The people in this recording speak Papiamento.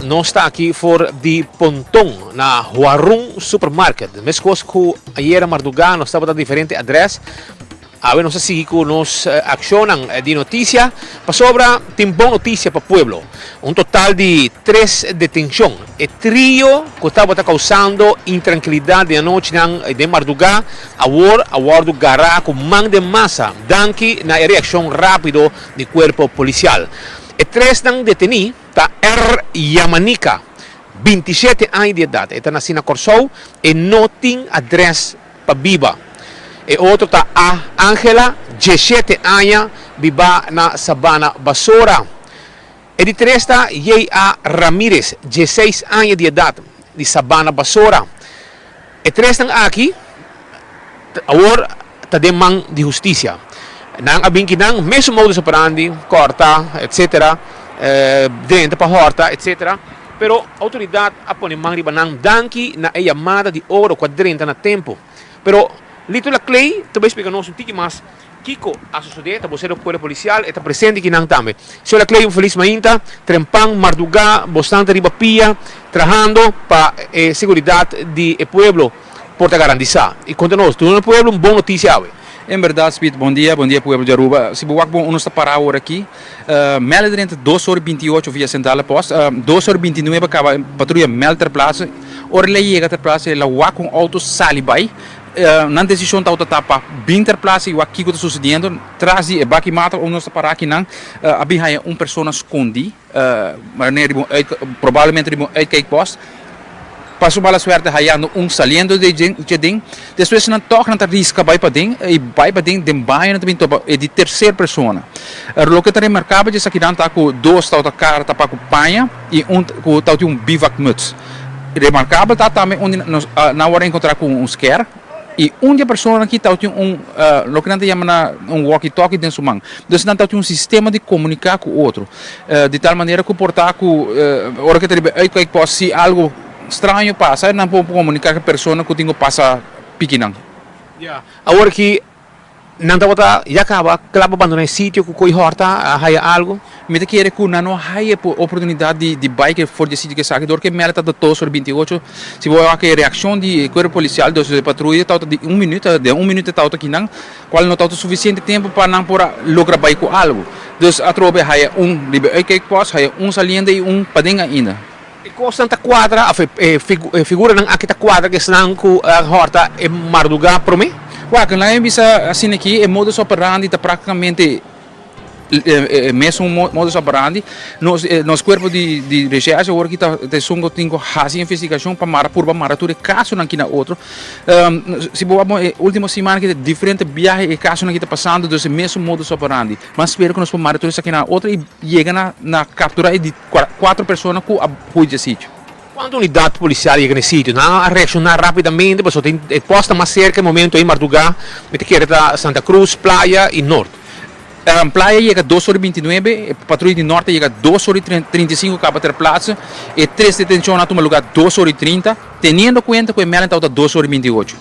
Nos ta aki for di Ponton na Huarun Supermarket. Meskos ku ayera mardugá nos tabata diferente adrès. Awe nos ta sigui ku nos akshonnan di notisia pasobra tin bon notisia pa pueblo. Un total di tres detenshon. E trio ku tabata kousando intrankilidat den anochinan den mardugá awor a wòrdu gará ku man den masa danki na e reakshon rápido di kuerpo polisial. E tresnan detení ta R. Yamanika, 27 aña di edat. E ta nasí na Kòrsou. E no tin adrès pa biba. E otro ta A. Angela, 17 aña, bibá na Sabana Basora. E di tres ta J. A. Ramirez, 16 aña di edat, di Sabana Basora. E tresnan aki awor ta den man di hustisia. Nan a bin ki nan mesun modus operandi, kòrta, etsetera, drenta pa hòrta, etsetera. Pero outoridat a pone man riba nan danki na e yamada di oro ku a drenta na tempu. Pero Lito Laclay ta bai splika nos un tiki mas kiko a sosodé. Ta bosero kuerpo polisial, e ta presente kinan tambe. Señor Laclay, un felis mainta. Trempan, mardugá, bosnan ta riba pia trahando pa e seguridat di e pueblo por ta garantisa. I konta nos, duna pueblo un bon notisia awe. En berdad Speed, bon dia, bon dia pueblo di Aruba. Si bo wak bon uno sta para awor aki. Mel a drenta 2 ora y 28 via Centrale Post. 2 ora y 29 caba e patruya Mel ter plaatse. Ora el a yega ter plaatse el a wak un auto sali bay. Nan decision tabata ta pa bin ter plaatse y wak kico ta sucediendo. Tras di e baki mata unda nos ta para akinan a bin haya un persona scondi. Manera riba un uit, probablemente riba un uitkijkpost. Pa su mala suerte hayando un saliendo di dje den. Despues nan tòg nan ta riska bai paden i bai paden den baño nan ta bin topa e di tercer persona. Loke ta remarkabel dje esakinan ta ku dos tabata kara tapá ku paña i un ku tabatin un bivakmuts. Remarkabel ta tambe un di nos nan a wòrdu enkontrá ku un skèr i un di e personanan aki tabatin un loke nan ta yama na un walkie talkie den su man. Dus nan tabatin un sistema di komuniká ku otro di tal manera ku por ta ku ora ku e ta riba e uitkijkpost si algu straño pasa nan por komuniká ku e persona ku tin ku pasa piki nan. Ya, awor ki nan tabata ya kaba kla pa bandoná e sitio ku ko'i hòrta a haya algu? Mi ta kere ku nan no haya e oportunidat di bai ke for di e sitio ku esaki dor ku e mèlda ta 2:28. Si bo wak e reakshon di e kuerpo polisial, dus e patruya tabata di un minüt, den un minüt e tabata akinan, kual no tabata sufisiente tempu pa nan por a logra bai ku algu. Dus atrobe haya un riba e uitkijkpost, haya un saliendo i un paden ainda. E kosnan ta kuadra òf e figuranan aki ta kuadra ku esnan ku a hòrta e mardugá promé? Wak, laga mi bisa asina aki, e modus operandi ta práktikamente e mesun modus operandi. Nos nos kuerpo di di reshèrshe awor aki ta esun ku tin ku hasi investigashon pa mara purba mara tur e kasonan aki na otro. Si bo wak bon e último siman aki ta diferente biahe e kasonan aki ta pasando, dus e mesun modus operandi. Mas spera ku nos por mara tur esaki na otro i yega na na kapturá e di Cuatro persona cu a huy dje sitio. Cuanto unidad policial yega na e sitio? Nan a reacciona rapidamente pasobra tin e posta mas cerca e momento ey marduga mi ta kere ta Santa Cruz, Playa y Noord. Playa yega 2 ora y 29, e patruya di Noord a yega 2 ora y 35 caba ter plaatse. E tres detencion a tuma lugar 2 ora y 30, teniendo cuenta cu e melding tabata 2 ora y 28.